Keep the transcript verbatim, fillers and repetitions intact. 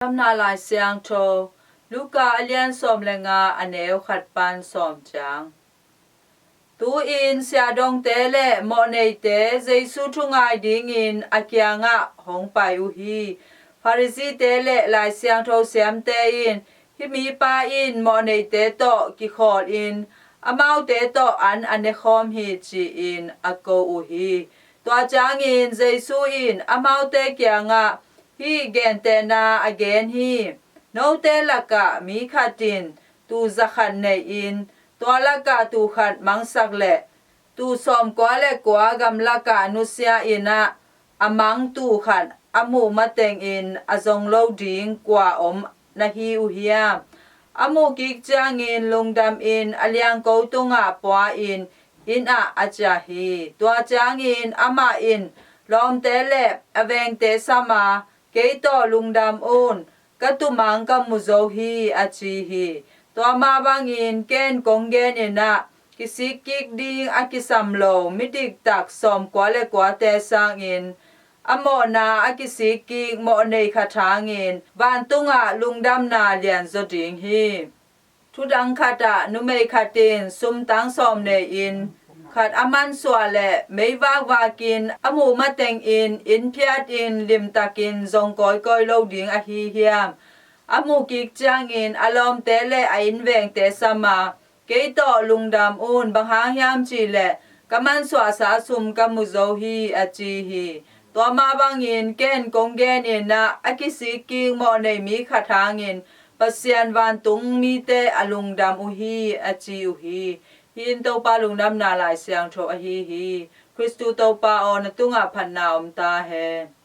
Lungdamna Lai Siangtho, Luka a lian sawm le nga, a neu khat pan sawm ciang. Tu-in siahdongte le mawhneite Jesu thu ngai dingin a kiangah hong pai uh hi. Pharisee-te le Lai Siangtho siamte in, "Hih mipa in mawhneite tawh kikhawlin amaute tawh an a nekhawm hi," ci-in a ko uh hi. Tua ciangin Jesu in amaute kiangah hih gentehna a gen hi. Note lakah mi khat in tuu za khat nei-in, tua lakah tuu khat mangsak leh, tuu sawmkua le kua gamlakah nusia in ah, a mang tuu khat a muh matengin a zong lo ding kua om na hi uh hiam? A muh kik ciangin lungdamin a liangko tungah pua-in inn ah a ciah hi. Tua ciangin amah in lawmte le a vengte sam a, 'Kei tawh lungdam un, ka tuumang ka mu zo hi,' a ci hi. Tua mah bangin ken kong genin ah, kisikkik ding a kisam lo midiktak sawmkua le kuate sangin a mawhna a kisikkik mawhnei khat hangin vantungah lungdamna lianzaw ding hi. Thudang khatah numei khat in sumtang sawm nei-in, khat a mansuah leh meivak vakin a muh matengin inn phiatin limtakin zong kawikawi lo ding ahi hiam? A muh kik ciangin a lawmte le a inn vengte sam a, 'Kei tawh lungdam un, bang hang hiam cih leh ka mansuahsa sum ka mu zo hi,' a ci hi. Tua mah bangin ken kong genin ah, a kisikkik mawhnei mi khat hangin Pasian vantung mite a lungdam uh hi, a ci uh hi. Hih in Topa Lungdamna Lai Siangtho ahi hi. Khristu Topa aw, na tungah phatna om ta hen.